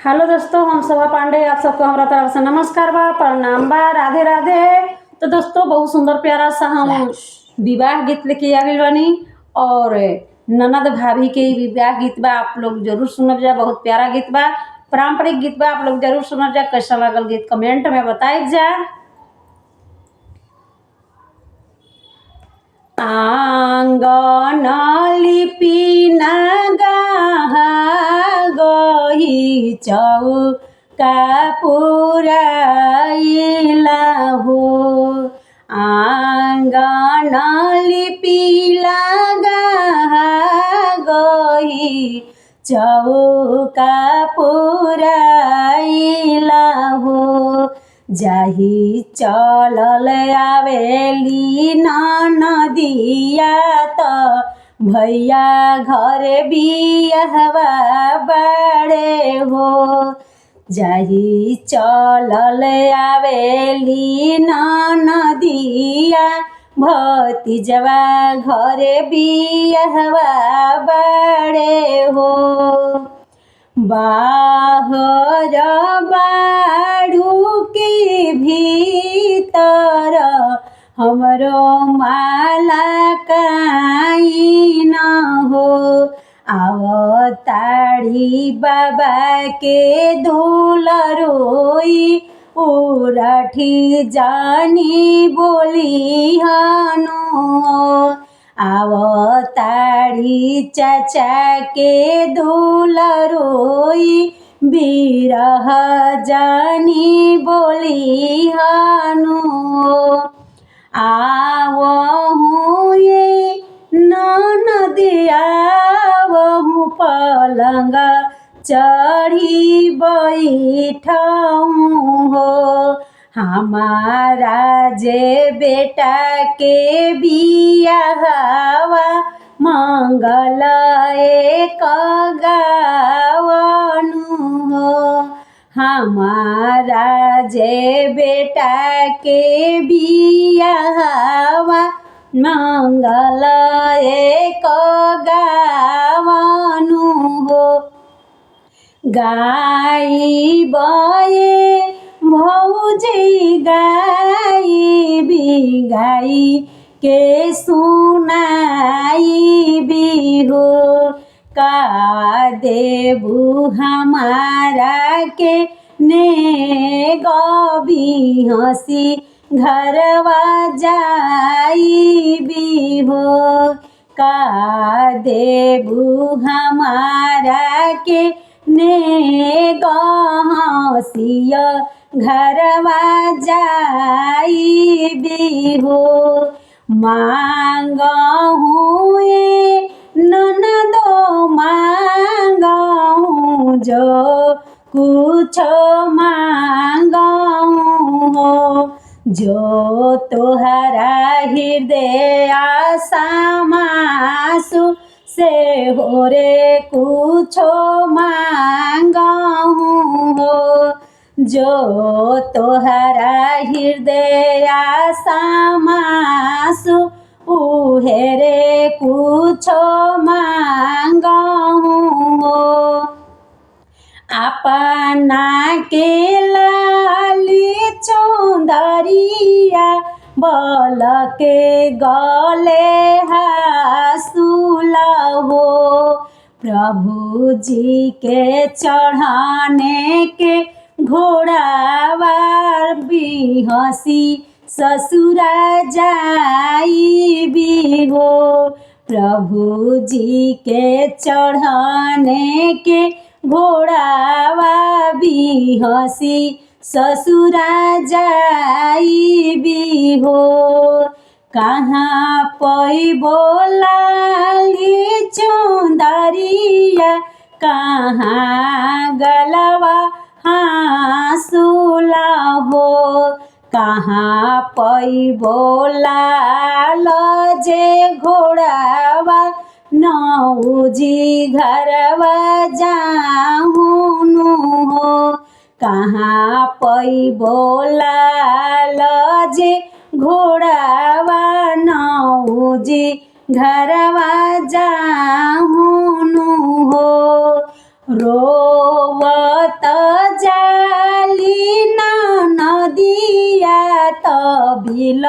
Hello दोस्तों, हम शोभा पांडे आप सबको हमारा तरफ से नमस्कार बा, प्रणाम बा, राधे राधे। तो दोस्तों बहुत सुंदर प्यारा सा हम विवाह गीत लेके आ गइल बानी और ननद भाभी के ई विवाह गीत बा, आप लोग जरूर सुनब जा। बहुत प्यारा गीत बा, पारंपरिक गीत बा, आप लोग जरूर सुनब जा। कैसा लागल गीत कमेंट में बताइब जा। आंगन लिपिना गाहा गही चौका पुराइला हो। आंगन लिपिला गाहा गही चौका पुराइला हो। जाही चलल आवेली नदिया त भैया घरे बियाहवा बाड़े हो। जाही चलल आवेली नदिया भतीजवा घरे बियाहवा बाड़े हो। बाहर बाड़ू के भीतर हमरो माला काई न हो। आवताड़ी बाबा के दुलरोई उराठी जानी बोली हनु। आवताड़ी चाचा के दुलरोई बिरह जानी बोली हनु। आवहु ये ननद आवहु पलंग चढ़ी बैठहु हो। हमारा जे बेटा के बियाहवा मंगल एक गावनु हो। हमारा जे बेटा के बियाहवा मंगल एक गावनु हो। गाई बये भौजी गाई गाई के सुनाई हो। का देबू हमारा के ने गबी हंसी घरवा जाई हो। का देबू हमारा के ने गहसिया घरवा जाई हो। मांगहु ये ननदो मांगहु जो कुछ मांगहु हो। जो तोहरा हृदय समासु से हो रे कुछो मांगहु हो। जो तोहरा हृदय समासु उहे रे कुछो मांगहु हो। अपना के लाली चौंदरिया बल के गले हासुल हो। प्रभु जी के चढ़ाने के घोड़ावा बिहसी ससुरा जाई हो। प्रभु जी के चढ़ाने के घोड़ावा बिहसी ससुरा जाई हो। कहाँ पैबो लाली चुंदरिया कहाँ गलवा हाँसुला हो। कहाँ पैबो लाल जे घोड़ावा नौजी घरवा जाहुनु हो। कहाँ पैबो लाल जे घोड़ावा नौजी घरवा जाहुनु हो। रोवत बिल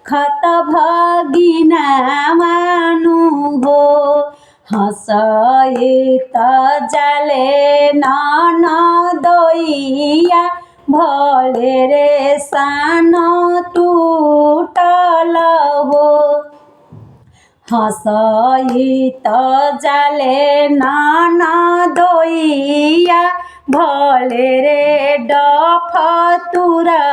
खत भगिना मानु हो। हँसैत जाले ननदोइया भले रे सानो टुटल हो। हँसैत जाले ननदोइया भले रे डफ तुरल।